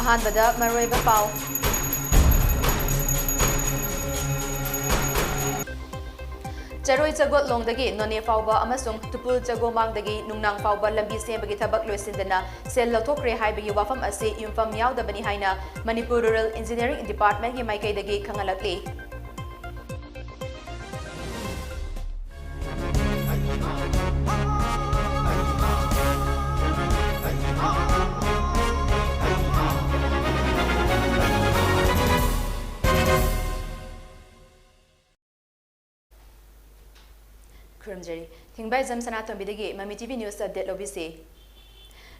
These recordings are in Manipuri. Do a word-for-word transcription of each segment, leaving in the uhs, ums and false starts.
ꯑꯍꯥꯟꯕꯗ ꯃꯔꯨꯑꯣꯏꯕ ꯄꯥꯎ꯫ ꯆꯔꯣꯏ ꯆꯒꯣꯠꯂꯣꯡꯗꯒꯤ ꯅꯣꯅꯦ ꯐꯥꯎꯕ ꯑꯃꯁꯨꯡ ꯇꯨꯄꯨꯜ ꯆꯒꯣꯃꯥꯡꯗꯒꯤ ꯅꯨꯡꯅꯥꯡ ꯐꯥꯎꯕ ꯂꯝꯕꯤ ꯁꯦꯝꯕꯒꯤ ꯊꯕꯛ ꯂꯣꯏꯁꯤꯟꯗꯅ ꯁꯦꯜ ꯂꯧꯊꯣꯛꯈ꯭ꯔꯦ ꯍꯥꯏꯕꯒꯤ ꯋꯥꯐꯝ ꯑꯁꯤ ꯌꯨꯝꯐꯝ ꯌꯥꯎꯗꯕꯅꯤ ꯍꯥꯏꯅ ꯃꯅꯤꯄꯨꯔ ꯔꯨꯔꯦꯜ ꯏꯟꯖꯤꯅꯤꯌꯔꯤꯡ ꯗꯤꯄꯥꯔꯠꯃꯦꯟꯒꯤ ꯃꯥꯏꯀꯩꯗꯒꯤ ꯈꯪꯍꯜꯂꯛꯂꯤ꯫ ꯈꯨꯔꯨꯝꯖꯔꯤ꯫ ꯊꯤꯡꯕꯥꯏꯖꯝ ꯁꯅꯥꯇꯣꯝꯕꯤꯗꯒꯤ ꯃꯃꯤ ꯇꯤ ꯚꯤ ꯅ꯭ꯌꯨꯁ ꯑꯞꯗꯦꯠ ꯂꯧꯕꯤꯁꯤ꯫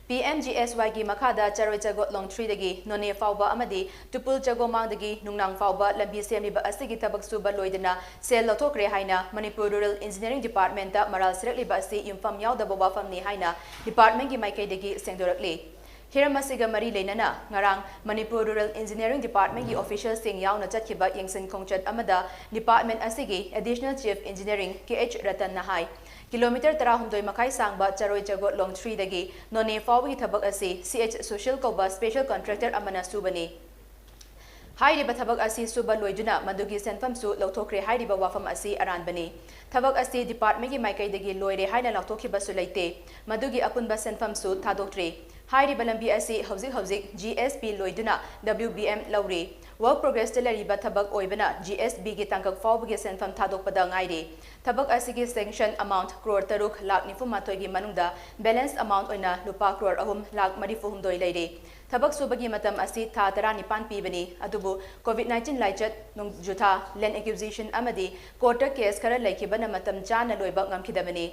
ꯄꯤ ꯑꯦꯝ ꯖꯤ ꯑꯦꯁ ꯋꯥꯏꯒꯤ ꯃꯈꯥꯗ ꯆꯔꯣꯏ ꯆꯒꯣꯠꯂꯣꯡ ꯊ꯭ꯔꯤꯗꯒꯤ ꯅꯣꯅꯦ ꯐꯥꯎꯕ ꯑꯃꯗꯤ ꯇꯨꯄꯨꯜ ꯆꯒꯣꯃꯥꯡꯗꯒꯤ ꯅꯨꯡꯅꯥꯡ ꯐꯥꯎꯕ ꯂꯝꯕꯤ ꯁꯦꯝꯂꯤꯕ ꯑꯁꯤꯒꯤ ꯊꯕꯛ ꯁꯨꯕ ꯂꯣꯏꯗꯅ ꯁꯦꯜ ꯂꯧꯊꯣꯛꯈ꯭ꯔꯦ ꯍꯥꯏꯅ ꯃꯅꯤꯄꯨꯔ ꯔꯨꯔꯦꯜ ꯏꯟꯖꯤꯅꯤꯌꯔꯤꯡ ꯗꯤꯄꯥꯔꯠꯃꯦꯟꯇ ꯃꯔꯥꯜ ꯁꯤꯔꯛꯂꯤꯕ ꯑꯁꯤ ꯌꯨꯝꯐꯝ ꯌꯥꯎꯗꯕ ꯋꯥꯐꯝꯅꯤ ꯍꯥꯏꯅ ꯗꯤꯄꯥꯔꯠꯃꯦꯟꯒꯤ ꯃꯥꯏꯀꯩꯗꯒꯤ ꯁꯦꯡꯗꯣꯔꯛꯂꯤ꯫ ꯍꯤꯔꯝ ꯑꯁꯤꯒ ꯃꯔꯤ ꯂꯩꯅꯅ ꯉꯔꯥꯡ ꯃꯅꯤꯄꯨꯔ ꯔꯨꯔꯦꯜ ꯏꯟꯖꯤꯅꯤꯌꯔꯤꯡ ꯗꯤꯄꯥꯔꯠꯃꯦꯟꯒꯤ ꯑꯣꯐꯤꯁꯤꯌꯦꯜꯁꯤꯡ ꯌꯥꯎꯅ ꯆꯠꯈꯤꯕ ꯌꯦꯡꯁꯤꯟ ꯈꯣꯡꯆꯠ ꯑꯃꯗ ꯗꯤꯄꯥꯔꯠꯃꯦꯟ ꯑꯁꯤꯒꯤ ꯑꯦꯗꯤꯁꯅꯦꯜ ꯆꯤꯐ ꯏꯟꯖꯤꯅꯤꯌꯔꯤꯡ ꯀꯦ ꯑꯩꯆ ꯔꯇꯟꯅ ꯍꯥꯏ, ꯀꯤꯂꯣꯃꯤꯇꯔ ꯇꯔꯥꯍꯨꯝꯗꯣꯏ ꯃꯈꯥꯏ ꯁꯥꯡꯕ ꯆꯔꯣꯏ ꯆꯒꯣꯠꯂꯣꯡ ꯊ꯭ꯔꯤꯗꯒꯤ ꯅꯣꯅꯦ ꯐꯥꯎꯕꯒꯤ ꯊꯕꯛ ꯑꯁꯤ ꯁꯤ ꯑꯩꯆ ꯁꯨꯁꯤꯜ ꯀꯧꯕ ꯁ꯭ꯄꯦꯁꯦꯜ ꯀꯟꯇ꯭ꯔꯦꯛꯇꯔ ꯑꯃꯅ ꯁꯨꯕꯅꯤ꯫ ꯍꯥꯏꯔꯤꯕ ꯊꯕꯛ ꯑꯁꯤ ꯁꯨꯕ ꯂꯣꯏꯗꯨꯅ ꯃꯗꯨꯒꯤ ꯁꯦꯟꯐꯝꯁꯨ ꯂꯧꯊꯣꯛꯈ꯭ꯔꯦ ꯍꯥꯏꯔꯤꯕ ꯋꯥꯐꯝ ꯑꯁꯤ ꯑꯔꯥꯟꯕꯅꯤ꯫ ꯊꯕꯛ ꯑꯁꯤ ꯗꯤꯄꯥꯔꯠꯃꯦꯟꯒꯤ ꯃꯥꯏꯀꯩꯗꯒꯤ ꯂꯣꯏꯔꯦ ꯍꯥꯏꯅ ꯂꯥꯎꯊꯣꯛꯈꯤꯕꯁꯨ ꯂꯩꯇꯦ꯫ ꯃꯗꯨꯒꯤ ꯑꯄꯨꯟꯕ ꯁꯦꯟꯐꯝꯁꯨ ꯊꯥꯗꯣꯛꯇ꯭ꯔꯤ꯫ ꯍꯥꯏꯔꯤꯕ ꯂꯝꯕꯤ ꯑꯁꯤ ꯍꯧꯖꯤꯛ ꯍꯧꯖꯤꯛ ꯖꯤ ꯑꯦꯁ ꯄꯤ ꯂꯣꯏꯗꯨꯅ ꯗꯕ꯭ꯂꯤꯎ ꯕꯤ ꯑꯦꯝ ꯂꯧꯔꯤ꯫ ꯋꯥꯔꯛ ꯄ꯭ꯔꯣꯒ꯭ꯔꯦꯁꯇ ꯂꯩꯔꯤꯕ ꯊꯕꯛ ꯑꯣꯏꯕꯅ ꯖꯤ ꯑꯦꯁ ꯕꯤꯒꯤ ꯇꯥꯡꯀꯛ ꯐꯥꯎꯕꯒꯤ ꯁꯦꯟꯐꯝ ꯊꯥꯗꯣꯛꯄꯗ ꯉꯥꯏꯔꯤ꯫ ꯊꯕꯛ ꯑꯁꯤꯒꯤ ꯁꯦꯡꯁꯟ ꯑꯃꯥꯎꯟꯠ ꯀ꯭ꯔꯣꯔ ꯇꯔꯨꯛ ꯂꯥꯈ ꯅꯤꯐꯨ ꯃꯥꯊꯣꯏꯒꯤ ꯃꯅꯨꯡꯗ ꯕꯦꯂꯦꯟꯁ ꯑꯃꯥꯎꯟꯠ ꯑꯣꯏꯅ ꯂꯨꯄꯥ ꯀ꯭ꯔꯣꯔ ꯑꯍꯨꯝ ꯂꯥꯈ ꯃꯔꯤꯐꯨ ꯍꯨꯝꯗꯣꯏ ꯂꯩꯔꯤ꯫ ꯊꯕꯛ ꯁꯨꯕꯒꯤ ꯃꯇꯝ ꯑꯁꯤ ꯊꯥ ꯇꯔꯥꯅꯤꯄꯥꯟ ꯄꯤꯕꯅꯤ, ꯑꯗꯨꯕꯨ ꯀꯣꯚꯤꯗ ꯅꯥꯏꯟꯇꯤꯟ ꯂꯥꯏꯆꯠ, ꯅꯣꯡꯖꯨꯊꯥ, ꯂꯦꯟꯗ ꯑꯦꯀ꯭ꯌꯨꯖꯤꯁꯟ ꯑꯃꯗꯤ ꯀꯣꯔꯠꯇ ꯀꯦꯁ ꯈꯔ ꯂꯩꯈꯤꯕꯅ ꯃꯇꯝ ꯆꯥꯅ ꯂꯣꯏꯕ ꯉꯝꯈꯤꯗꯕꯅꯤ꯫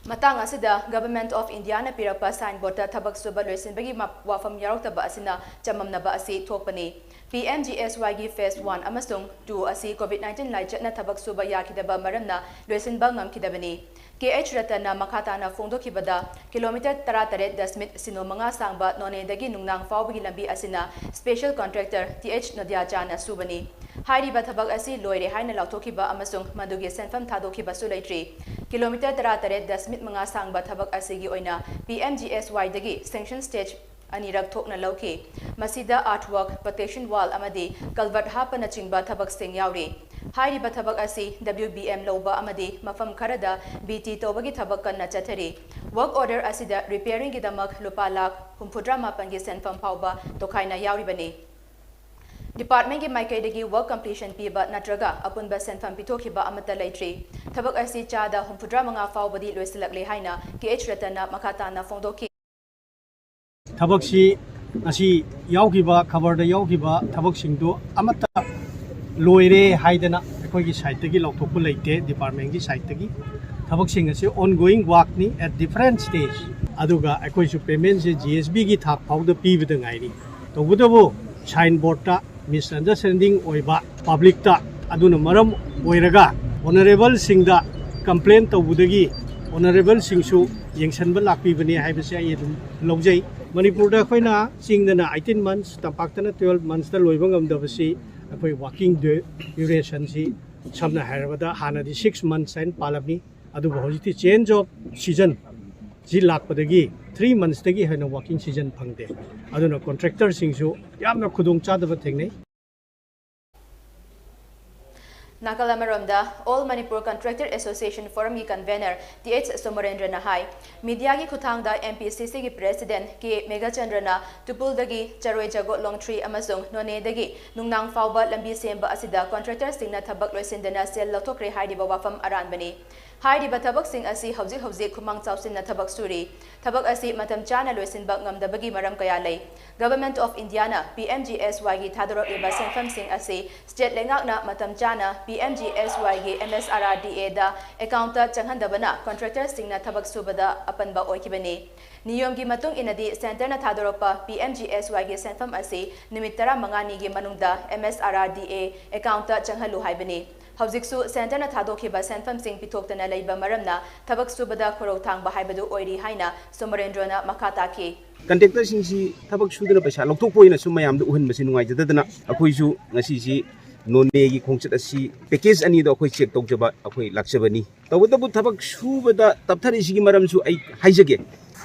ꯃꯇꯥꯡ ꯑꯁꯤꯗ ꯒꯚꯔꯟꯃꯦꯟꯠ ꯑꯣꯐ ꯏꯟꯗꯤꯌꯥꯅ ꯄꯤꯔꯛꯄ ꯁꯥꯏꯟꯕꯣꯔꯗꯇ ꯊꯕꯛ ꯁꯨꯕ ꯂꯣꯏꯁꯤꯟꯕꯒꯤ ꯃ-, ꯋꯥꯐꯝ ꯌꯥꯎꯔꯛꯇꯕ ꯑꯁꯤꯅ ꯆꯃꯝꯅꯕ ꯑꯁꯤ ꯊꯣꯛꯄꯅꯤ꯫ ꯄꯤ M G S ꯋꯥꯏꯒꯤ phase one ꯑꯃꯁꯨꯡ ꯇꯨ ꯑꯁꯤ ꯀꯣꯚꯤꯗ ꯅꯥꯏꯟꯇꯤꯟ ꯂꯥꯏꯆꯠꯅ ꯊꯕꯛ ꯁꯨꯕ ꯌꯥꯈꯤꯗꯕ ꯃꯔꯝꯅ ꯂꯣꯏꯁꯤꯟꯕ ꯉꯝꯈꯤꯗꯕꯅꯤ꯫ ꯀꯦ ꯑꯩꯆ ꯔꯇꯟꯅ ꯃꯈꯥ ꯇꯥꯅ ꯐꯣꯡꯗꯣꯛꯈꯤꯕꯗ, ꯀꯤꯂꯣꯃꯤꯇꯔ ꯇꯔꯥꯇꯔꯦꯠ ꯗꯁꯃꯤꯛ ꯁꯤꯅꯣ ꯃꯉꯥ ꯁꯥꯡꯕ ꯅꯣꯅꯦꯗꯒꯤ ꯅꯨꯡꯅꯥꯡ ꯐꯥꯎꯕꯒꯤ ꯂꯝꯕꯤ ꯑꯁꯤꯅ ꯁ꯭ꯄꯦꯁꯦꯜ ꯀꯟꯇ꯭ꯔꯦꯛꯇꯔ ꯇꯤ ꯑꯩꯆ ꯅꯣꯗꯤꯌꯥꯆꯥꯟꯅ ꯁꯨꯕꯅꯤ꯫ ꯍꯥꯏꯔꯤꯕ ꯊꯕꯛ ꯑꯁꯤ ꯂꯣꯏꯔꯦ ꯍꯥꯏꯅ ꯂꯥꯎꯊꯣꯛꯈꯤꯕ ꯑꯃꯁꯨꯡ ꯃꯗꯨꯒꯤ ꯁꯦꯟꯐꯝ ꯊꯥꯗꯣꯛꯈꯤꯕꯁꯨ ꯂꯩꯇ꯭ꯔꯤ꯫ ꯀꯤꯂꯣꯃꯤꯇꯔ ꯇꯔꯥꯇꯔꯦꯠ ꯗꯁꯃꯤꯛ ꯃꯉꯥ ꯁꯥꯡꯕ ꯊꯕꯛ ꯑꯁꯤꯒꯤ ꯑꯣꯏꯅ ꯄꯤ ꯑꯦꯝ ꯖꯤ ꯑꯦꯁ ꯋꯥꯏꯗꯒꯤ ꯁꯦꯡꯁꯟ ꯁ꯭ꯇꯦꯖ ꯑꯅꯤꯔꯛ ꯊꯣꯛꯅ ꯂꯧꯈꯤ꯫ ꯃꯁꯤꯗ ꯑꯥꯔꯊꯋꯥꯔꯛ, ꯄ꯭ꯔꯣꯇꯦꯛꯁꯟ ꯋꯥꯜ ꯑꯃꯗꯤ ꯀꯜꯚꯔꯠ ꯍꯥꯞꯄꯅꯆꯤꯡꯕ ꯊꯕꯛꯁꯤꯡ ꯌꯥꯎꯔꯤ꯫ ꯍꯥꯏꯔꯤꯕ ꯊꯕꯛ ꯑꯁꯤ W B M ꯂꯧꯕ ꯑꯃꯗꯤ ꯃꯐꯝ ꯈꯔꯗ B T ꯇꯧꯕꯒꯤ ꯊꯕꯛ ꯀꯟꯅ ꯆꯠꯊꯔꯤ꯫ ꯋꯥꯔꯛ ꯑꯣꯔꯗꯔ ꯑꯁꯤꯗ ꯔꯤꯄꯤꯌꯥꯔꯤꯡꯒꯤꯗꯃꯛ ꯂꯨꯄꯥ ꯂꯥꯈ ꯍꯨꯝꯐꯨꯇꯔꯥ ꯃꯥꯄꯟꯒꯤ ꯁꯦꯟꯐꯝ ꯐꯥꯎꯕ ꯇꯣꯈꯥꯏꯅ ꯌꯥꯎꯔꯤꯕꯅꯤ꯫ ꯗꯤꯄꯥꯔꯠꯃꯦꯟꯒꯤ ꯃꯥꯏꯀꯩꯗꯒꯤ ꯋꯥꯔꯛ ꯀꯝꯄ꯭ꯂꯤꯁꯟ ꯄꯤꯕ ꯅꯠꯇ꯭ꯔꯒ ꯑꯄꯨꯟꯕ ꯁꯦꯟꯐꯝ ꯄꯤꯊꯣꯛꯈꯤꯕ ꯑꯃꯠꯇ ꯂꯩꯇ꯭ꯔꯤ꯫ ꯊꯕꯛ ꯑꯁꯤ ꯆꯥꯗ ꯍꯨꯝꯐꯨꯇꯔꯥ ꯃꯉꯥ ꯐꯥꯎꯕꯗꯤ ꯂꯣꯏꯁꯤꯜꯂꯛꯂꯦ ꯍꯥꯏꯅ K H ꯔꯇꯟꯅ ꯃꯈꯥ ꯇꯥꯅ ꯐꯣꯡꯗꯣꯛꯈꯤ꯫ ꯊꯕꯛꯁꯤ ꯉꯁꯤ ꯌꯥꯎꯈꯤꯕ, ꯈꯕꯔꯗ ꯌꯥꯎꯈꯤꯕ ꯊꯕꯛꯁꯤꯡꯗꯨ ꯑꯃꯠꯇ ꯂꯣꯏꯔꯦ ꯍꯥꯏꯗꯅ ꯑꯩꯈꯣꯏꯒꯤ ꯁꯥꯏꯠꯇꯒꯤ ꯂꯥꯎꯊꯣꯛꯄ ꯂꯩꯇꯦ, ꯗꯤꯄꯥꯔꯠꯃꯦꯟꯒꯤ ꯁꯥꯏꯠꯇꯒꯤ꯫ ꯊꯕꯛꯁꯤꯡ ꯑꯁꯤ ongoing workꯅꯤ, at different stage꯫ ꯑꯗꯨꯒ ꯑꯩꯈꯣꯏꯁꯨ ꯄꯦꯃꯦꯟꯁꯦ G S Bꯒꯤ ꯊꯥꯛ ꯐꯥꯎꯗ ꯄꯤꯕꯗ ꯉꯥꯏꯔꯤ꯫ ꯇꯧꯕꯇꯕꯨ ꯁꯥꯏꯟ ꯕꯣꯔꯗꯇ ꯃꯤꯁꯑꯟꯗꯔꯁ꯭ꯇꯦꯟꯗꯤꯡ ꯑꯣꯏꯕ ꯄꯕ꯭ꯂꯤꯛꯇ, ꯑꯗꯨꯅ ꯃꯔꯝ ꯑꯣꯏꯔꯒ ꯑꯣꯅꯔꯦꯕꯜꯁꯤꯡꯗ ꯀꯝꯄ꯭ꯂꯦꯟ ꯇꯧꯕꯗꯒꯤ ꯑꯣꯅꯔꯦꯕꯜꯁꯤꯡꯁꯨ ꯌꯦꯡꯁꯤꯟꯕ ꯂꯥꯛꯄꯤꯕꯅꯤ ꯍꯥꯏꯕꯁꯤ ꯑꯩ ꯑꯗꯨꯝ ꯂꯧꯖꯩ꯫ ꯃꯅꯤꯄꯨꯔꯗ ꯑꯩꯈꯣꯏꯅ ꯆꯤꯡꯗꯅ eighteen months, ꯇꯝꯄꯥꯛꯇꯅ twelve monthsꯇ ꯂꯣꯏꯕ ꯉꯝꯗꯕꯁꯤ ꯑꯩꯈꯣꯏ working du-, durationꯁꯤ ꯁꯝꯅ ꯍꯥꯏꯔꯕꯗ ꯍꯥꯟꯅꯗꯤ six months ꯍꯥꯏꯅ ꯄꯥꯜꯂꯝꯃꯤ, ꯑꯗꯨꯕꯨ ꯍꯧꯖꯤꯛꯇꯤ change of season ꯁꯤ ꯂꯥꯛꯄꯗꯒꯤ three monthsꯇꯒꯤ ꯍꯦꯟꯅ working season ꯐꯪꯗꯦ꯫ ꯑꯗꯨꯅ ꯀꯣꯟꯇ꯭ꯔꯦꯛꯇꯔꯁꯤꯡꯁꯨ ꯌꯥꯝꯅ ꯈꯨꯗꯣꯡ ꯆꯥꯗꯕ ꯊꯦꯡꯅꯩ꯫ ꯅꯥꯀꯜ ꯑꯃꯔꯣꯝꯗ, All Manipur Contractor Association Forumꯒꯤ convener T H ꯁꯣꯃꯔꯦꯟꯗ꯭ꯔꯅ ꯍꯥꯏ, ꯃꯤꯗꯤꯌꯥꯒꯤ ꯈꯨꯠꯊꯥꯡꯗ M P C Cꯒꯤ president K ꯃꯦꯘꯆꯟꯗ꯭ꯔꯅ ꯇꯨꯄꯨꯜꯗꯒꯤ ꯆꯔꯣꯏ ꯖꯒꯣꯠ ꯂꯣꯡꯊ꯭ꯔꯤ ꯑꯃꯁꯨꯡ ꯅꯣꯅꯦꯗꯒꯤ ꯅꯨꯡꯅꯥꯡ ꯐꯥꯎꯕ ꯂꯝꯕꯤ ꯁꯦꯝꯕ ꯑꯁꯤꯗ ꯀꯣꯟꯇ꯭ꯔꯦꯛꯇꯔꯁꯤꯡꯅ ꯊꯕꯛ ꯂꯣꯏꯁꯤꯟꯗꯅ ꯁꯦꯜ ꯂꯧꯊꯣꯛꯈ꯭ꯔꯦ ꯍꯥꯏꯔꯤꯕ ꯋꯥꯐꯝ ꯑꯔꯥꯟꯕꯅꯤ꯫ ꯍꯥꯏꯔꯤꯕ ꯊꯕꯛꯁꯤꯡ ꯑꯁꯤ ꯍꯧꯖꯤꯛ ꯍꯧꯖꯤꯛ ꯈꯨꯃꯥꯡ ꯆꯥꯎꯁꯤꯟꯅ ꯊꯕꯛ ꯁꯨꯔꯤ꯫ ꯊꯕꯛ ꯑꯁꯤ ꯃꯇꯝ ꯆꯥꯅ ꯂꯣꯏꯁꯤꯟꯕ ꯉꯝꯗꯕꯒꯤ ꯃꯔꯝ ꯀꯌꯥ ꯂꯩ꯫ Government of Indiaꯅ P M G S Yꯒꯤ ꯊꯥꯗꯣꯔꯛꯂꯤꯕ ꯁꯦꯟꯐꯝꯁꯤꯡ ꯑꯁꯤ state ꯂꯩꯉꯥꯛꯅ ꯃꯇꯝ ꯆꯥꯅ P M G S Yꯒꯤ M S R R D Aꯗ accountꯇ ꯆꯪꯍꯟꯗꯕꯅ contractorꯁꯤꯡꯅ ꯊꯕꯛ ꯁꯨꯕꯗ ꯑꯄꯟꯕ ꯑꯣꯏꯈꯤꯕꯅꯤ꯫ ꯅꯤꯌꯣꯝꯒꯤ ꯃꯇꯨꯡ ꯏꯟꯅꯗꯤ centreꯅ ꯊꯥꯗꯣꯔꯛꯄ P M G S Yꯒꯤ ꯁꯦꯟꯐꯝ ꯑꯁꯤ ꯅꯨꯃꯤꯠ ꯇꯔꯥꯃꯉꯥꯅꯤꯒꯤ ꯃꯅꯨꯡꯗ M S R R D A accountꯇ ꯆꯪꯍꯜꯂꯨ ꯍꯥꯏꯕꯅꯤ꯫ ꯍꯧꯖꯤꯛꯁꯨ centreꯅ ꯊꯥꯗꯣꯛꯈꯤꯕ ꯁꯦꯟꯐꯝꯁꯤꯡ ꯄꯤꯊꯣꯛꯇꯅ ꯂꯩꯕ ꯃꯔꯝꯅ ꯊꯕꯛ ꯁꯨꯕꯗ ꯈꯣꯏꯔꯧ ꯊꯥꯡꯕ ꯍꯥꯏꯕꯗꯨ ꯑꯣꯏꯔꯤ ꯍꯥꯏꯅ ꯁꯣꯃꯔꯦꯟꯗ꯭ꯔꯣꯅ ꯃꯈꯥ ꯇꯥꯈꯤ꯫ ꯀꯟꯇ꯭ꯔꯦꯛꯇꯔꯁꯤꯡꯁꯤ ꯊꯕꯛ ꯁꯨꯗꯅ ꯄꯩꯁꯥ ꯂꯧꯊꯣꯛꯄ ꯑꯣꯏꯅ ꯁꯨꯝ ꯃꯌꯥꯝꯗ ꯎꯍꯟꯕꯁꯤ ꯅꯨꯡꯉꯥꯏꯖꯗꯗꯅ ꯑꯩꯈꯣꯏꯁꯨ ꯉꯁꯤꯁꯤ ꯅꯣꯅꯦꯒꯤ ꯈꯣꯡꯆꯠ ꯑꯁꯤ package ꯑꯅꯤꯗꯣ ꯑꯩꯈꯣꯏ check ꯇꯧꯖꯕ ꯑꯩꯈꯣꯏ ꯂꯥꯛꯆꯕꯅꯤ꯫ ꯇꯧꯕꯇꯕꯨ ꯊꯕꯛ ꯁꯨꯕꯗ ꯇꯞꯊꯔꯤꯁꯤꯒꯤ ꯃꯔꯝꯁꯨ ꯑꯩ ꯍꯥꯏꯖꯒꯦ꯫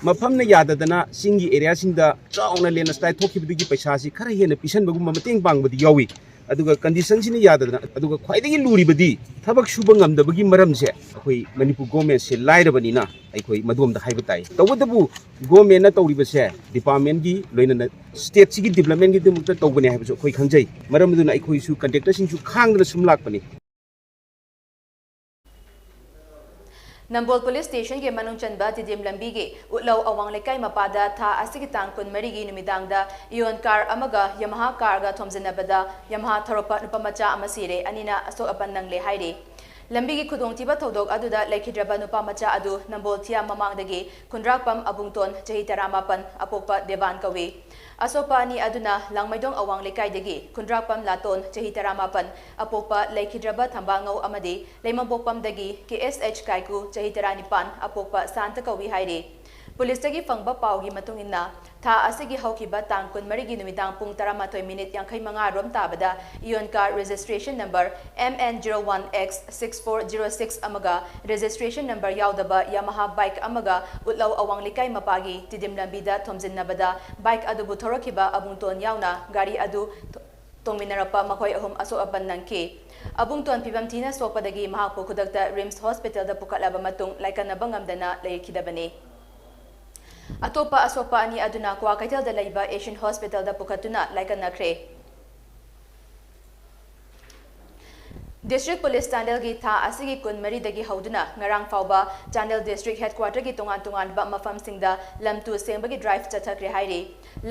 ꯃꯐꯝꯅ ꯌꯥꯗꯗꯅ ꯆꯤꯡꯒꯤ ꯑꯦꯔꯤꯌꯥꯁꯤꯡꯗ ꯆꯥꯎꯅ ꯂꯦꯟꯁ꯭ꯂꯥꯏꯠ ꯊꯣꯛꯈꯤꯕꯗꯨꯒꯤ ꯄꯩꯁꯥꯁꯤ ꯈꯔ ꯍꯦꯟꯅ ꯄꯤꯁꯟꯕꯒꯨꯝꯕ ꯃꯇꯦꯡ ꯄꯥꯡꯕꯗꯤ ꯌꯥꯎꯏ꯫ ꯑꯗꯨꯒ ꯀꯟꯗꯤꯁꯟꯁꯤꯅ ꯌꯥꯗꯗꯅ, ꯑꯗꯨꯒ ꯈ꯭ꯋꯥꯏꯗꯒꯤ ꯂꯨꯔꯤꯕꯗꯤ ꯊꯕꯛ ꯁꯨꯕ ꯉꯝꯗꯕꯒꯤ ꯃꯔꯝꯁꯦ ꯑꯩꯈꯣꯏ ꯃꯅꯤꯄꯨꯔ ꯒꯣꯔꯃꯦꯟꯁꯦ ꯂꯥꯏꯔꯕꯅꯤꯅ ꯑꯩꯈꯣꯏ ꯃꯗꯣꯝꯗ ꯍꯥꯏꯕ ꯇꯥꯏ꯫ ꯇꯧꯕꯇꯕꯨ ꯒꯣꯔꯃꯦꯟꯅ ꯇꯧꯔꯤꯕꯁꯦ ꯗꯤꯄꯥꯔꯠꯃꯦꯟꯒꯤ ꯂꯣꯏꯅꯅ ꯁ꯭ꯇꯦꯠꯁꯤꯒꯤ ꯗꯤꯕ꯭ꯂꯞꯃꯦꯟꯒꯤꯗꯃꯛꯇ ꯇꯧꯕꯅꯦ ꯍꯥꯏꯕꯁꯨ ꯑꯩꯈꯣꯏ ꯈꯪꯖꯩ꯫ ꯃꯔꯝ ꯑꯗꯨꯅ ꯑꯩꯈꯣꯏꯁꯨ ꯀꯟꯇ꯭ꯔꯦꯛꯇꯔꯁꯤꯡꯁꯨ ꯈꯥꯡꯗꯅ ꯁꯨꯝ ꯂꯥꯛꯄꯅꯤ꯫ ꯅꯝꯕꯣꯜ ꯄꯨꯂꯤꯁ ꯁ꯭ꯇꯦꯁꯟꯒꯤ ꯃꯅꯨꯡ ꯆꯟꯕ ꯇꯤꯗꯤꯝ ꯂꯝꯕꯤꯒꯤ ꯎꯠꯂꯧ ꯑꯋꯥꯡ ꯂꯩꯀꯥꯏ ꯃꯄꯥꯗ ꯊꯥ ꯑꯁꯤꯒꯤ ꯇꯥꯡ ꯀꯨꯟꯃꯔꯤꯒꯤ ꯅꯨꯃꯤꯗꯥꯡꯗ ꯏꯌꯣꯟ ꯀꯥꯔ ꯑꯃꯒ ꯌꯃꯍꯥ ꯀꯥꯔꯒ ꯊꯣꯝꯖꯤꯟꯅꯕꯗ ꯌꯃꯍꯥ ꯊꯧꯔꯛꯄ ꯅꯨꯄꯥ ꯃꯆꯥ ꯑꯃ ꯁꯤꯔꯦ, ꯑꯅꯤꯅ ꯑꯁꯣꯛ ꯑꯄꯟ ꯅꯪꯂꯦ ꯍꯥꯏꯔꯤ꯫ ꯂꯝꯕꯤꯒꯤ ꯈꯨꯗꯣꯡꯊꯤꯕ ꯊꯧꯗꯣꯛ ꯑꯗꯨꯗ ꯂꯩꯈꯤꯗ꯭ꯔꯕ ꯅꯨꯄꯥ ꯃꯆꯥ ꯑꯗꯨ ꯅꯝꯕꯣꯜ ꯊꯤꯌꯥꯝ ꯃꯃꯥꯡꯗꯒꯤ ꯈꯨꯟꯗ꯭ꯔꯥꯛꯄꯝ ꯑꯕꯨꯡꯇꯣꯟ, ꯆꯍꯤ ꯇꯔꯥꯃꯥꯄꯟ, ꯑꯄꯣꯛꯄ ꯗꯦꯕꯥꯟ ꯀꯧꯏ꯫ ꯑꯁꯣꯛꯄ ꯑꯅꯤ ꯑꯗꯨꯅ ꯂꯥꯡꯃꯩꯗꯣꯡ ꯑꯋꯥꯡ ꯂꯩꯀꯥꯏꯗꯒꯤ ꯈꯨꯟꯗ꯭ꯔꯥꯛꯄꯝ ꯂꯥꯇꯣꯟ, ꯆꯍꯤ ꯇꯔꯥꯃꯥꯄꯟ, ꯑꯄꯣꯛꯄ ꯂꯩꯈꯤꯗ꯭ꯔꯕ ꯊꯝꯕꯥꯜꯉꯧ ꯑꯃꯗꯤ ꯂꯩꯃꯕꯣꯛꯄꯝꯗꯒꯤ ꯀꯦ ꯑꯦꯁ ꯑꯩꯆ ꯀꯥꯏꯀꯨ, ꯆꯍꯤ ꯇꯔꯥꯅꯤꯄꯥꯟ, ꯑꯄꯣꯛꯄ ꯁꯥꯟꯇ ꯀꯧꯏ ꯍꯥꯏꯔꯤ꯫ ꯄꯨꯂꯤꯁꯇꯒꯤ ꯐꯪꯕ ꯄꯥꯎꯒꯤ ꯃꯇꯨꯡ ꯏꯟꯅ, ꯊꯥ ꯑꯁꯤꯒꯤ ꯍꯧꯈꯤꯕ ꯇꯥꯡ ꯀꯨꯟꯃꯔꯤꯒꯤ ꯅꯨꯃꯤꯗꯥꯡ ꯄꯨꯡ ꯇꯔꯥꯃꯥꯊꯣꯏ ꯃꯤꯅꯤꯠ ꯌꯥꯡꯈꯩ ꯃꯉꯥ ꯔꯣꯝ ꯇꯥꯕꯗ ꯏꯌꯣꯟ car registration number M N zero one X six four zero six ꯑꯃꯒ ꯔꯦꯖꯤꯁꯇ꯭ꯔꯦꯁꯟ ꯅꯝꯕꯔ ꯌꯥꯎꯗꯕ ꯌꯥꯃꯥꯍꯥ ꯕꯥꯏꯛ ꯑꯃꯒ ꯎꯠꯂꯧ ꯑꯋꯥꯡ ꯂꯩꯀꯥꯏ ꯃꯄꯥꯒꯤ ꯇꯤꯗꯤꯝ ꯂꯝꯕꯤꯗ ꯊꯣꯝꯖꯤꯟꯅꯕꯗ ꯕꯥꯏꯛ ꯑꯗꯨꯕꯨ ꯊꯧꯔꯛꯈꯤꯕ ꯑꯕꯨꯡꯇꯣꯟ ꯌꯥꯎꯅ ꯒꯥꯔꯤ ꯑꯗꯨ ꯇꯣꯡꯃꯤꯟꯅꯔꯛꯄ ꯃꯈꯣꯏ ꯑꯍꯨꯝ ꯑꯁꯣꯛ ꯑꯄꯟ ꯅꯪꯈꯤ꯫ ꯑꯕꯨꯡꯇꯣꯟ ꯐꯤꯕꯝ ꯊꯤꯅ ꯁꯣꯛꯄꯗꯒꯤ ꯃꯍꯥꯛꯄꯨ ꯈꯨꯗꯛꯇ ꯔꯤꯝꯁ ꯍꯣꯁꯄꯤꯇꯥꯜꯗ ꯄꯨꯈꯠꯂꯕ ꯃꯇꯨꯡ ꯂꯥꯏꯀꯠꯅꯕ ꯉꯝꯗꯅ ꯂꯩꯈꯤꯗꯕꯅꯤ꯫ ꯑꯇꯣꯞꯄ ꯑꯁꯣꯛꯄ ꯑꯅꯤ ꯑꯗꯨꯅ ꯀ꯭ꯋꯥꯀꯩꯊꯦꯜꯗ ꯂꯩꯕ ꯑꯦꯁꯤꯌꯟ ꯍꯣꯁꯄꯤꯇꯥꯜꯗ ꯄꯨꯈꯠꯇꯨꯅ ꯂꯥꯏꯀꯠꯅꯈ꯭ꯔꯦ꯫ ꯗꯤꯁꯇ꯭ꯔꯤꯛ ꯄꯨꯂꯤꯁ ꯆꯥꯟꯗꯦꯜꯒꯤ ꯊꯥ ꯑꯁꯤꯒꯤ ꯀꯨꯟꯃꯔꯤꯗꯒꯤ ꯍꯧꯗꯨꯅ ꯉꯔꯥꯡ ꯐꯥꯎꯕ ꯆꯥꯟꯗꯦꯜ ꯗꯤꯁꯇ꯭ꯔꯤꯛ ꯍꯦꯗꯀ꯭ꯋꯥꯇꯔꯒꯤ ꯇꯣꯉꯥꯟ ꯇꯣꯉꯥꯟꯕ ꯃꯐꯝꯁꯤꯡꯗ ꯂꯝ ꯇꯨ ꯁꯦꯡꯕꯒꯤ ꯗ꯭ꯔꯥꯏꯚ ꯆꯠꯊꯈ꯭ꯔꯦ ꯍꯥꯏꯔꯤ꯫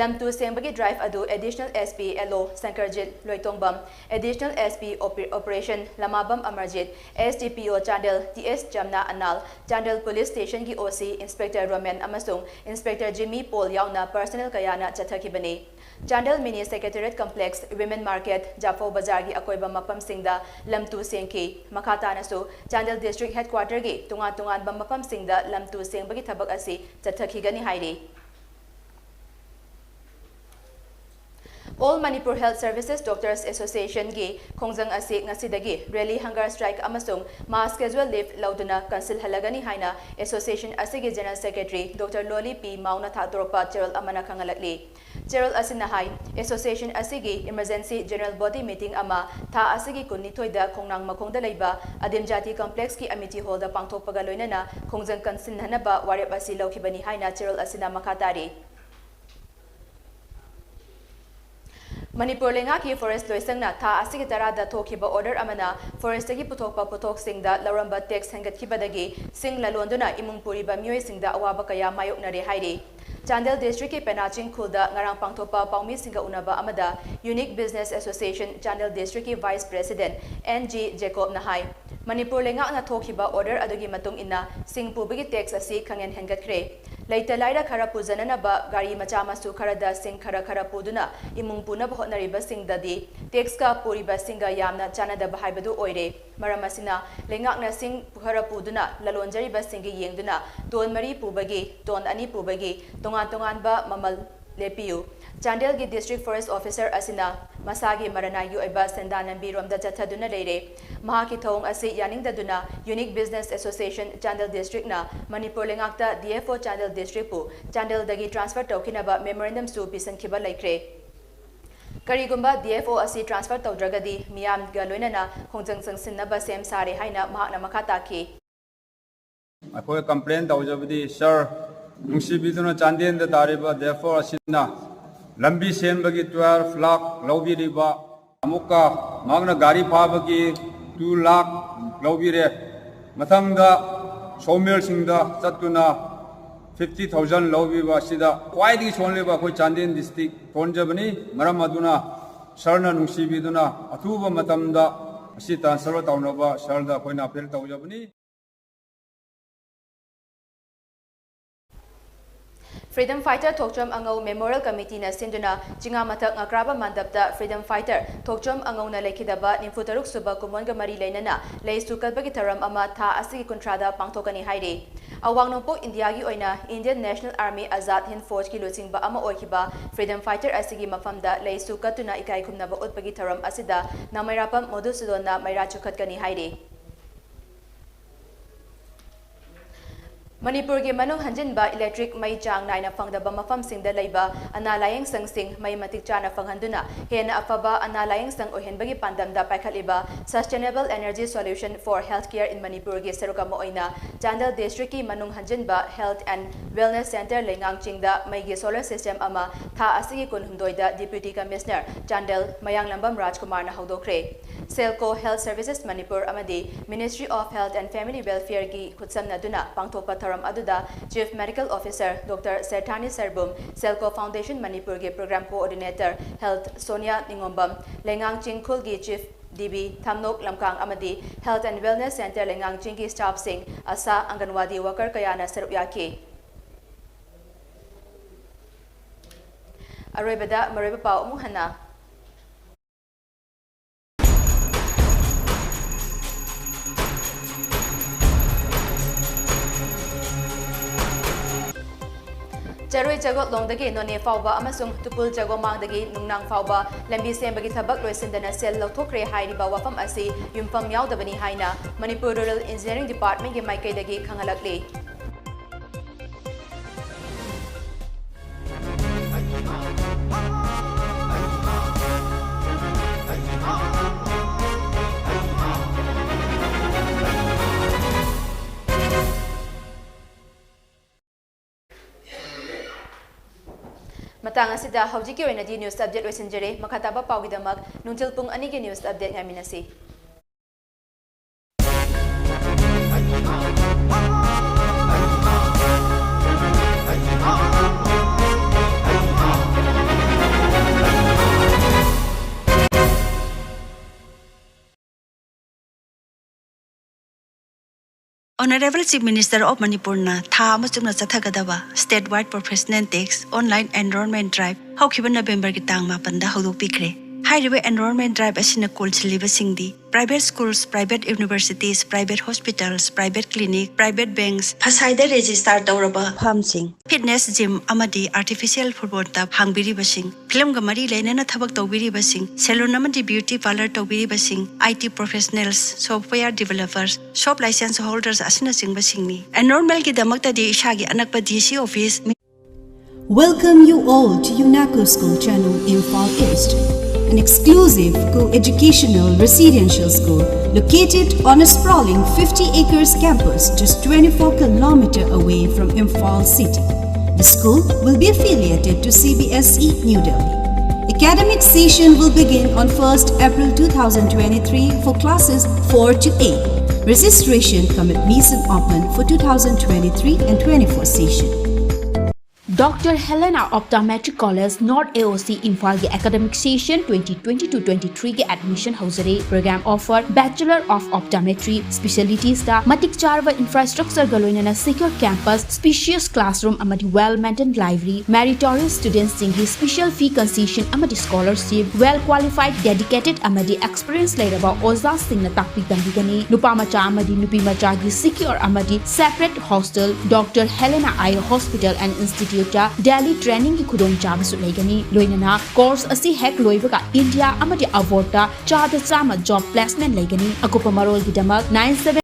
ꯂꯝ ꯇꯨ ꯁꯦꯡꯕꯒꯤ ꯗ꯭ꯔꯥꯏꯚ ꯑꯗꯨ additional S P L O Sangkarjit Loitongbam, additional S P operation Lamabam Amarjit, S D P O Chandel T S Jamna Anal, Chandel police ꯁ꯭ꯇꯦꯁꯟꯒꯤ ꯑꯣ ꯁꯤ ꯏꯟꯁꯄꯦꯛꯇꯔ ꯔꯣꯃꯦꯟ ꯑꯃꯁꯨꯡ ꯏꯟꯁꯄꯦꯛꯇꯔ ꯖꯤꯃꯤ ꯄꯣꯜ ꯌꯥꯎꯅ ꯄꯔꯁꯅꯦꯜ ꯀꯌꯥꯅ ꯆꯠꯊꯈꯤꯕꯅꯤ꯫ Chandel mini secretariat complex, women market, Japhou ꯕꯖꯥꯔꯒꯤ ꯑꯀꯣꯏꯕ ꯃꯐꯝꯁꯤꯡꯗ ꯂꯝ ꯇꯨ ꯁꯦꯡꯈꯤ꯫ ꯃꯈꯥ ꯇꯥꯅꯁꯨ ꯆꯥꯟꯗꯦꯜ ꯗꯤꯁꯇ꯭ꯔꯤꯛ ꯍꯦꯗꯀ꯭ꯋꯥꯇꯔꯒꯤ ꯇꯣꯉꯥꯟ ꯇꯣꯉꯥꯟꯕ ꯃꯐꯝꯁꯤꯡꯗ ꯂꯝ ꯇꯨ ꯁꯦꯡꯕꯒꯤ ꯊꯕꯛ ꯑꯁꯤ ꯆꯠꯊꯈꯤꯒꯅꯤ ꯍꯥꯏꯔꯤ꯫ All Manipur Health Services Doctors Association ꯒꯤ ꯈꯣꯡꯖꯪ ꯑꯁꯤ ꯉꯁꯤꯗꯒꯤ rally, hunger strike ꯑꯃꯁꯨꯡ mass casual leave ꯂꯧꯗꯨꯅ ꯀꯟꯁꯤꯜꯍꯜꯂꯒꯅꯤ ꯍꯥꯏꯅ association ꯑꯁꯤꯒꯤ General Secretary Doctor ꯂꯣꯂꯤ ꯄꯤ ꯃꯥꯎꯅ ꯊꯥꯗꯣꯔꯛꯄ ꯆꯦꯔꯣꯜ ꯑꯃꯅ ꯈꯪꯍꯜꯂꯛꯂꯤ꯫ ꯆꯦꯔꯣꯜ ꯑꯁꯤꯅ ꯍꯥꯏ, association ꯑꯁꯤꯒꯤ emergency general body meeting ꯑꯃ ꯊꯥ ꯑꯁꯤꯒꯤ ꯀꯨꯟꯅꯤꯊꯣꯏꯗ ꯈꯣꯡꯅꯥꯡ ꯃꯈꯣꯡꯗ ꯂꯩꯕ ꯑꯗꯤꯝ ꯖꯥꯇꯤ complex ꯀꯤ Amity Hall ꯗ ꯄꯥꯡꯊꯣꯛꯄꯒ ꯂꯣꯏꯅꯅ ꯈꯣꯡꯖꯪ ꯀꯟꯁꯤꯟꯅꯅꯕ ꯋꯥꯔꯦꯞ ꯑꯁꯤ ꯂꯧꯈꯤꯕꯅꯤ ꯍꯥꯏꯅ ꯆꯦꯔꯣꯜ ꯑꯁꯤꯅ ꯃꯈꯥ ꯇꯥꯔꯤ꯫ ꯃꯅꯤꯄꯨꯔ ꯂꯩꯉꯥꯛꯀꯤ forest ꯂꯣꯏꯁꯪꯅ ꯊꯥ ꯑꯁꯤꯒꯤ ꯇꯔꯥꯗ ꯊꯣꯛꯈꯤꯕ order ꯑꯃꯅ forest ꯇꯒꯤ ꯄꯨꯊꯣꯛꯄ ꯄꯣꯠꯊꯣꯛꯁꯤꯡꯗ ꯂꯧꯔꯝꯕ tax ꯍꯦꯟꯒꯠꯈꯤꯕꯗꯒꯤ ꯁꯤꯡ ꯂꯂꯣꯟꯗꯨꯅ ꯏꯃꯨꯡ ꯄꯨꯔꯤꯕ ꯃꯤꯑꯣꯏꯁꯤꯡꯗ ꯑꯋꯥꯕ ꯀꯌꯥ ꯃꯥꯌꯣꯛꯅꯔꯦ ꯍꯥꯏꯔꯤ꯫ ꯆꯥꯟꯗꯦꯜ district ꯀꯤ ꯄꯦꯅꯥ ꯆꯤꯡꯈꯨꯜꯗ ꯉꯔꯥꯡ ꯄꯥꯡꯊꯣꯛꯄ ꯄꯥꯎꯃꯤꯁꯤꯡꯒ ꯎꯅꯕ ꯑꯃꯗ Unique Business Association Chandel district ꯀꯤ vice president ꯑꯦꯟ ꯖꯤ ꯖꯦꯀꯣꯕꯅ ꯍꯥꯏ, ꯃꯅꯤꯄꯨꯔ ꯂꯩꯉꯥꯛꯅ ꯊꯣꯛꯈꯤꯕ order ꯑꯗꯨꯒꯤ ꯃꯇꯨꯡ ꯏꯟꯅ ꯁꯤꯡ ꯄꯨꯕꯒꯤ tax ꯑꯁꯤ ꯈꯪꯍꯦꯟ ꯍꯦꯟꯒꯠꯈ꯭ꯔꯦ꯫ ꯂꯩꯇ ꯂꯥꯏꯔ ꯈꯔ ꯄꯨꯖꯅꯅꯕ ꯒꯥꯔꯤ ꯃꯆꯥ ꯃꯁꯨ ꯈꯔꯗ ꯁꯤꯡ ꯈꯔ ꯈꯔ ꯄꯨꯗꯨꯅ ꯏꯃꯨꯡ ꯄꯨꯅꯕ ꯍꯣꯠꯅꯔꯤꯕꯁꯤꯡꯗꯗꯤ tax ꯀ ꯄꯨꯔꯤꯕ ꯁꯤꯡꯒ ꯌꯥꯝꯅ ꯆꯥꯟꯅꯗꯕ ꯍꯥꯏꯕꯗꯨ ꯑꯣꯏꯔꯦ꯫ ꯃꯔꯝ ꯑꯁꯤꯅ ꯂꯩꯉꯥꯛꯅ ꯁꯤꯡ ꯈꯔ ꯄꯨꯗꯨꯅ ꯂꯂꯣꯟꯖꯔꯤꯕꯁꯤꯡꯒꯤ ꯌꯦꯡꯗꯨꯅ ꯇꯣꯟ ꯃꯔꯤ ꯄꯨꯕꯒꯤ, ꯇꯣꯟ ꯑꯅꯤ ꯄꯨꯕꯒꯤ ꯇꯣꯉꯥꯟ ꯇꯣꯉꯥꯟꯕ ꯃꯃꯜ ꯂꯦꯞꯄꯤꯌꯨ꯫ ꯆꯥꯟꯗꯦꯜꯒꯤ district forest officer ꯑꯁꯤꯅ ꯃꯁꯥꯒꯤ ꯃꯔꯅꯥꯏꯒꯤ ꯑꯣꯏꯕ ꯁꯦꯟꯗꯥꯟ ꯂꯝꯕꯤꯔꯣꯝꯗ ꯆꯠꯊꯗꯨꯅ ꯂꯩꯔꯦ꯫ ꯃꯍꯥꯛꯀꯤ ꯊꯧꯑꯣꯡ ꯑꯁꯤ ꯌꯥꯅꯤꯡꯗꯗꯨꯅ Unique Business Association Chandel district ꯅ Manipur ꯂꯩꯉꯥꯛꯇ D F O Chandel district ꯄꯨ ꯆꯥꯟꯗꯦꯜꯗꯒꯤ transfer ꯇꯧꯈꯤꯅꯕ memorandum ꯁꯨ ꯄꯤꯁꯤꯟꯈꯤꯕ ꯂꯩꯈ꯭ꯔꯦ꯫ ꯀꯔꯤꯒꯨꯝꯕ D F O ꯑꯁꯤ transfer ꯇꯧꯗ꯭ꯔꯒꯗꯤ ꯃꯤꯌꯥꯝꯒ ꯂꯣꯏꯅꯅ ꯈꯣꯡꯖꯪ ꯆꯪꯁꯤꯟꯅꯕ ꯁꯦꯝ ꯁꯥꯔꯦ ꯍꯥꯏꯅ ꯃꯍꯥꯛꯅ ꯃꯈꯥ ꯇꯥꯈꯤ꯫ ꯑꯩꯈꯣꯏ complain ꯇꯧꯖꯕꯗꯤ, sir, ꯅꯨꯡꯁꯤꯕꯤꯗꯨꯅ ꯆꯥꯟꯗꯦꯜꯗ ꯇꯥꯔꯤꯕ D F O ꯑꯁꯤꯅ ꯂꯝꯕꯤ ꯁꯦꯝꯕꯒꯤ twelve lakh ꯂꯧꯕꯤꯔꯤꯕ, ꯑꯃꯨꯛꯀ ꯃꯍꯥꯛꯅ ꯒꯥꯔꯤ ꯐꯥꯕꯒꯤ two lakh ꯂꯧꯕꯤꯔꯦ, ꯃꯊꯪꯗ sawmill ꯁꯤꯡꯗ ꯆꯠꯇꯨꯅ fifty thousand ꯂꯧꯕꯤꯕ ꯑꯁꯤꯗ ꯈ꯭ꯋꯥꯏꯗꯒꯤ ꯁꯣꯜꯂꯤꯕ ꯑꯩꯈꯣꯏ ꯆꯥꯟꯗꯦꯜ district ꯁꯣꯟꯖꯕꯅꯤ꯫ ꯃꯔꯝ ꯑꯗꯨꯅ sir ꯅ ꯅꯨꯡꯁꯤꯕꯤꯗꯨꯅ ꯑꯊꯨꯕ ꯃꯇꯝꯗ ꯑꯁꯤ transfer ꯇꯧꯅꯕ sir ꯗ ꯑꯩꯈꯣꯏꯅ appeal ꯇꯧꯖꯕꯅꯤ꯫ Freedom Fighter ꯊꯣꯛꯆꯣꯝ ꯑꯉꯧ Memorial Committeeꯅ ꯁꯤꯟꯗꯨꯅ ꯆꯤꯉꯥꯃꯊꯛ ꯉꯀ꯭ꯔꯥꯕ ꯃꯟꯗꯞꯇ Freedom Fighter ꯊꯣꯛꯆꯣꯝ ꯑꯉꯧꯅ ꯂꯩꯈꯤꯗꯕ ꯅꯤꯐꯨ ꯇꯔꯨꯛ ꯁꯨꯕ ꯀꯨꯝꯑꯣꯟꯒ ꯃꯔꯤ ꯂꯩꯅꯅ ꯂꯩꯁꯨ ꯀꯠꯄꯒꯤ ꯊꯧꯔꯝ ꯑꯃ ꯊꯥ ꯑꯁꯤꯒꯤ ꯀꯨꯟꯊ꯭ꯔꯥꯗ ꯄꯥꯡꯊꯣꯛꯀꯅꯤ ꯍꯥꯏꯔꯤ꯫ ꯑꯋꯥꯡ ꯅꯣꯡꯄꯣꯛ ꯏꯟꯗꯤꯌꯥꯒꯤ ꯑꯣꯏꯅ Indian National Army Azad Hind Forceꯀꯤ ꯂꯨꯆꯤꯡꯕ ꯑꯃ ꯑꯣꯏꯈꯤꯕ Freedom Fighter ꯑꯁꯤꯒꯤ ꯃꯐꯝꯗ ꯂꯩꯁꯨ ꯀꯠꯇꯨꯅ ꯏꯀꯥꯏ ꯈꯨꯝꯅꯕ ꯎꯠꯄꯒꯤ ꯊꯧꯔꯝ ꯑꯁꯤꯗ ꯅꯃꯩꯔꯥꯄꯝ ꯃꯣꯗꯨꯁꯨꯗꯣꯟꯅ ꯃꯩꯔꯥ ꯆꯨꯈꯠꯀꯅꯤ ꯍꯥꯏꯔꯤ꯫ ꯃꯅꯤꯄꯨꯔꯒꯤ ꯃꯅꯨꯡ ꯍꯟꯖꯤꯟꯕ electric ꯃꯩ ꯆꯥꯡ ꯅꯥꯏꯅ ꯐꯪꯗꯕ ꯃꯐꯝꯁꯤꯡꯗ ꯂꯩꯕ ꯑꯅꯥ ꯂꯥꯌꯦꯡ ꯁꯪꯁꯤꯡ ꯃꯩ ꯃꯇꯤꯛ ꯆꯥꯅ ꯐꯪꯍꯟꯗꯨꯅ ꯍꯦꯟꯅ ꯑꯐꯕ ꯑꯅꯥ ꯂꯥꯌꯦꯡ ꯁꯪ ꯑꯣꯏꯍꯟꯕꯒꯤ ꯄꯥꯟꯗꯝꯗ ꯄꯥꯏꯈꯠꯂꯤꯕ Sustainable Energy Solution for Healthcare in Manipurꯒꯤ ꯁꯔꯨꯛ ꯑꯃ ꯑꯣꯏꯅ ꯆꯥꯟꯗꯦꯜ districtꯀꯤ ꯃꯅꯨꯡ ꯍꯟꯖꯤꯟꯕ Health and Wellness Centre ꯂꯩꯉꯥꯡ ꯆꯤꯡꯗ ꯃꯩꯒꯤ solar system ꯑꯃ ꯊꯥ ꯑꯁꯤꯒꯤ ꯀꯨꯟꯍꯨꯝꯗꯣꯏꯗ Deputy Commissioner ꯆꯥꯟꯗꯦꯜ ꯃꯌꯥꯡꯂꯝꯕꯝ ꯔꯥꯖꯀꯨꯃꯥꯔꯅ ꯍꯧꯗꯣꯛꯈ꯭ꯔꯦ꯫ Selco Health Services Manipur ꯑꯃꯗꯤ Ministry of Health and Family Welfareꯒꯤ ꯈꯨꯠꯁꯝꯅꯗꯨꯅ ꯄꯥꯡꯊꯣꯛꯄ ꯊꯧꯔꯝ ꯑꯗꯨꯗ Chief Medical Officer Doctor ꯁꯦꯊꯥꯅꯤ ꯁꯔꯕꯨꯝ, Selco Foundation ꯃꯅꯤꯄꯨꯔꯒꯤ Program Coordinator Health ꯁꯣꯅꯤꯌꯥ ꯅꯤꯉꯣꯝꯕꯝ, ꯂꯩꯉꯥꯡ ꯆꯤꯡ ꯈꯨꯜꯒꯤ Chief D B ꯊꯝꯅꯣꯛ ꯂꯝꯀꯥꯡ ꯑꯃꯗꯤ Health and Wellness Centre ꯂꯩꯉꯥꯡ ꯆꯤꯡꯒꯤ staffꯁꯤꯡ, ꯑꯁꯥ, ꯑꯪꯒꯟꯋꯥꯗꯤ worker ꯀꯌꯥꯅ ꯁꯔꯨꯛ ꯌꯥꯈꯤ꯫ ꯑꯔꯣꯏꯕꯗ ꯃꯔꯨꯑꯣꯏꯕ ꯄꯥꯎ ꯑꯃꯨꯛ ꯍꯟꯅ꯫ ꯆꯔꯣꯏ ꯆꯒꯣꯠꯂꯣꯡꯗꯒꯤ ꯅꯣꯅꯦ ꯐꯥꯎꯕ ꯑꯃꯁꯨꯡ ꯇꯨꯄꯨꯜ ꯆꯒꯣꯃꯥꯡꯗꯒꯤ ꯅꯨꯡꯅꯥꯡ ꯐꯥꯎꯕ ꯂꯝꯕꯤ ꯁꯦꯝꯕꯒꯤ ꯊꯕꯛ ꯂꯣꯏꯁꯤꯟꯗꯅ ꯁꯦꯜ ꯂꯧꯊꯣꯛꯈ꯭ꯔꯦ ꯍꯥꯏꯔꯤꯕ ꯋꯥꯐꯝ ꯑꯁꯤ ꯌꯨꯝꯐꯝ ꯌꯥꯎꯗꯕꯅꯤ ꯍꯥꯏꯅ Manipur Rural Engineering Departmentꯀꯤ ꯃꯥꯏꯀꯩꯗꯒꯤ ꯈꯪꯍꯜꯂꯛꯂꯤ꯫ ꯃꯇꯥꯡ ꯑꯁꯤꯗ ꯍꯧꯖꯤꯛꯀꯤ ꯑꯣꯏꯅꯗꯤ news update ꯂꯣꯏꯁꯤꯟꯖꯔꯦ꯫ ꯃꯈꯥ ꯇꯥꯕ ꯄꯥꯎꯒꯤꯗꯃꯛ ꯅꯨꯡꯊꯤꯜ ꯄꯨꯡ ꯑꯅꯤꯒꯤ news update ꯉꯥꯏꯃꯤꯟꯅꯁꯤ꯫ Honorable Chief Minister of Manipurꯅ ꯊꯥ ꯑꯃ ꯆꯨꯞꯅ ꯆꯠꯊꯒꯗꯕ State Wide Professional Tax Online Enrollment Drive ꯍꯧꯈꯤꯕ ꯅꯕꯦꯝꯕꯔꯒꯤ ꯇꯥꯡ ꯃꯥꯄꯟꯗ ꯍꯧꯗꯣꯛꯄꯤꯈ꯭ꯔꯦ꯫ ꯍꯥꯏꯔꯤꯕ Enrollment Drive ꯑꯁꯤꯅ ꯀꯣꯟꯁꯤꯜꯂꯤꯕꯁꯤꯡꯗꯤ private schools, private universities, private hospitals, private clinic, private banks, ꯐꯁꯥꯏꯗ register ꯇꯧꯔꯕ firmꯁꯤꯡ, fitness gym ꯑꯃꯗꯤ artificial football turf ꯍꯥꯡꯕꯤꯔꯤꯕꯁꯤꯡ, ꯐꯤꯂꯝꯒ ꯃꯔꯤ ꯂꯩꯅꯅ ꯊꯕꯛ ꯇꯧꯕꯤꯔꯤꯕꯁꯤꯡ, salon ꯑꯃꯗꯤ beauty parlour ꯇꯧꯕꯤꯔꯤꯕꯁꯤꯡ, I T professionals, software developers, shop license holders ꯑꯁꯤꯅꯆꯤꯡꯕꯁꯤꯡꯅꯤ꯫ Enrollmentꯒꯤꯗꯃꯛꯇꯗꯤ ꯏꯁꯥꯒꯤ ꯑꯅꯛꯄ D C office, Welcome you all to UNACO School Channel, Imphal East, an exclusive co-educational residential school located on a sprawling fifty acres campus just twenty-four kilometer away from Imphal city. The school will be affiliated to C B S E New Delhi. Academic session will begin on first April two thousand twenty-three for classes four to eight. Registration cum admission open for two thousand twenty-three and twenty-four session. Doctor Helena Optometry College, North A O C, Imphal ꯒꯤ academic session twenty twenty-two twenty-three ꯒꯤ admission ꯍꯧꯖꯔꯦ꯫ Program offer: Bachelor of Optometry, specialitiesꯇ ꯃꯇꯤꯛ ꯆꯥꯔꯕ infrastructureꯒ ꯂꯣꯏꯅꯅ secure campus, spacious classroom ꯑꯃꯗꯤ well maintained library, meritorious studentsꯁꯤꯡꯒꯤ special fee concession ꯑꯃꯗꯤ scholarship, well qualified, dedicated ꯑꯃꯗꯤ experience ꯂꯩꯔꯕ ꯑꯣꯖꯥꯁꯤꯡꯅ ꯇꯥꯛꯄꯤ ꯇꯝꯕꯤꯒꯅꯤ꯫ ꯅꯨꯄꯥ ꯃꯆꯥ ꯑꯃꯗꯤ ꯅꯨꯄꯤ ꯃꯆꯥꯒꯤ secure ꯑꯃꯗꯤ separate hostel, Doctor Helena Eye Hospital and Instituteꯇ daily trainingꯒꯤ ꯈꯨꯗꯣꯡꯆꯥꯕꯁꯨ ꯂꯩꯒꯅꯤ꯫ ꯂꯣꯏꯅꯅ course ꯑꯁꯤ ꯍꯦꯛ ꯂꯣꯏꯕꯒ India ꯑꯃꯗꯤ abroadꯇ ꯆꯥꯗ ꯆꯥꯝꯃ job placement ꯂꯩꯒꯅꯤ꯫ ꯑꯀꯨꯞꯄ ꯃꯔꯣꯜꯒꯤꯗꯃꯛ nine seven